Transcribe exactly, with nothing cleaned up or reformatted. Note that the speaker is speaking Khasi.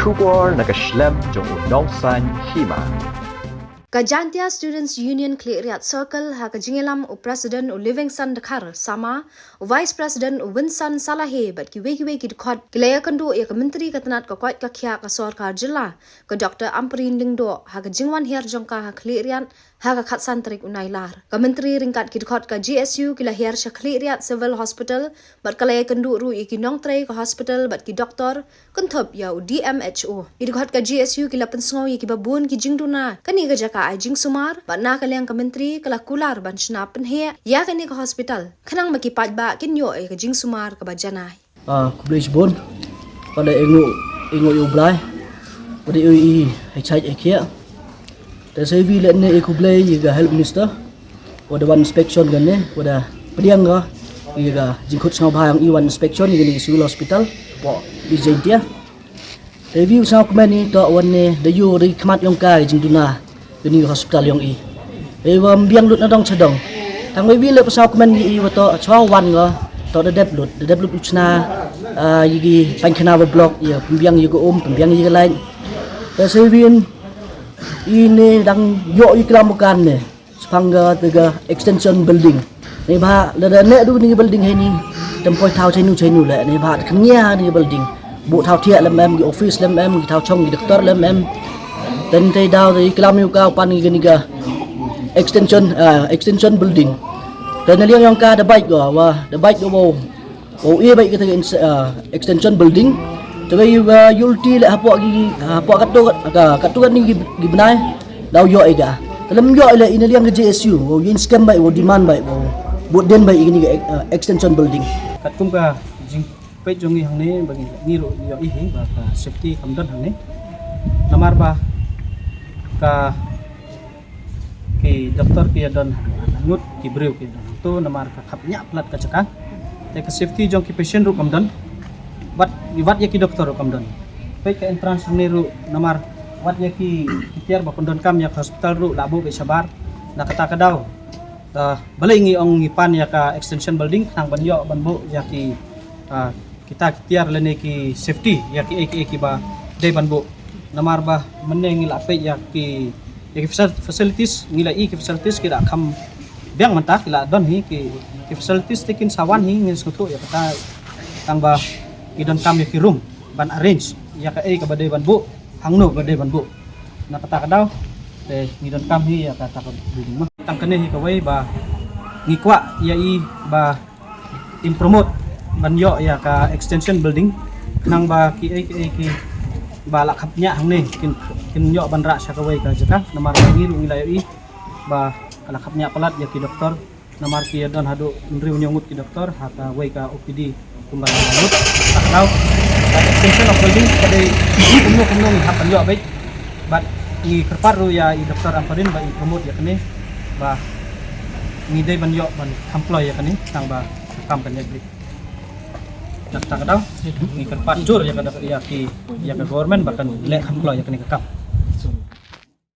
Khubor na ka shlem jong u Nongsaiñ Hima. Ka Jaintia Students Union Khliehriat Circle ha ka jingïalam u President u Livingstone Dkhar Sama, u Vice President u Winson Salahe bad kiwei kiwei ki dkhot ki la ïakynduh ïa ka Myntri ka tnat ka koit ka khiah ka sorkar jylla, ka Doctor Ampareen Lyngdoh, ha ka jingwan hiar jong ka ha Khliehriat ha ka khatsan tarik u Nailar. Ka Myntri ryngkat ki dkhot ka J S U ki la hiar sha Khliehriat Civil Hospital bad ka la ïakynduh ruh ïa ki nongtrei ka hospital bad ki doktor, kynthup ïa u D M H O. Ki dkhot ka J S U ki la pynsngew ïa kiba bun ki jingduna kane ka jaka ai jingsumar bad na ka liang ka Myntri ka la kular ban shna pynheh ïa kane ka hospital khnang ba ki paidbah kin ïoh ïa ka jingsumar kaba janai. Ah, khublei shibun. Pat da i nguh, i nguh ïa u Blai. Pat da i, i, i chait i khiah. Te sa i wi leh ne i khublei ïa ka Health Minister. Wat da wan inspection kane, wat da pdiang ka ïa ka jingkhot sngewbha ïong i wan inspection ïa kane ka Civil Hospital. Hapoh East Jaintia. Te i wi u sngewkmen i to wan ne da ïoh ri khmat ïong ka jingduna kane ka hospital ïong i. Te i wa ym biang lut na dong sha dong. Tang i wi leh u sngewkmen i wa to sngewwan ka to da dep lut, da dep lut u chna, ah, ïa ki paikhana wa block, ïa pynbiang ïa ka um, pynbiang ïa ka light. Te sa i wi i ne dang ïoh i klam u kan ne. Spang ka te ka extension building. Ni ba lada ne du ni building hei ni. Tem poi thaw chenu chenu le. Ni ba te khnia ni building. Bu thaw thiah lem em, ki office lem em, ki thaw chong, ki doktor lem em. Ten te daw te klam ïa ka pan ni ka extension, ah, extension building. Te na liang ïong ka da bait ko, wa da bait ko. Wow, i bait kita ka ins-, ah, extension building. Te wei, ah, yulti le hapoh ki, hapoh katu, ka, katu kan ni ki, ki bnai. Daw ïoh i ka. Te lem ïoh i le i na liang ka J S U. Wow, ïa in scam bait, wow, demand bait, wow. Bud den bait i ni ka, ah, extension building. Katkum ka jingpeit jong i hangne ba ngi, ngi ruh ïoh i hi ba ka safety kam don hangne. Namar ba ka ki doktor ki ïa don ngut, ki briew ki ïa don hangto namar ka khapngiah palat ka jaka. Te ka safety jong ki patient ruh kam don. Wat, wat ïa ki doktor ruh kam don. Peit ka entrance hangne ruh namar wat ïa ki, ki tiar ba pyndonkam ïa ka hospital ruh la buh beit shabar. Na kata ka daw, ah, balei ngi ong ngi pan ïa ka extension building khnang ban ïoh ban buh ïa ki, ah, kita ki tiar lane ki safety ïa ki, eh, ki, eh, kiba dei ban buh. Namar ba mynne ngi la peit ïa ki, ïa ki faci-, facilities, ngi la i ki facilities ki da kham biang mynta, ki la don hi ki, ki facilities te kin sa wan hi ngin sngewthuh ïa kata tang ba ngi donkam ïa ki room ban arrange ïa kaei kaba dei ban buh, hangno ba dei ban buh. Na kata ka daw te ngi donkam hi ïa kata ka building ma. Tang kane hi kawei ba ngi kwah ïa i ba in promote ban ïoh ïa ka extension building khnang ba kiei kiei kiba la khapngiah hangne kin, kin ïoh ban rah sha kawei ka jaka namar ba ngi ruh ngi la ïoh i ba ka la khapngiah palat ïa ki doktor namar ki ïa don haduh hynriew hynñiew ngut ki doktor ha kawei ka O P D kumba la lut. Ka daw ka extension of building ka dei kumno kumno ngi hap ban ïoh beit bad ngi kyrpad ruh ïa i Doktor Ampareen ba i promote ïa kane ba ngi dei ban ïoh ban kham kloi ïa kane tang ba kam kan ïa beit. Dak tak daw ngi kyrpad jur ïa ka dak ïa ki ïa ka government ba kan leh kham kloi ïa kane ka kam.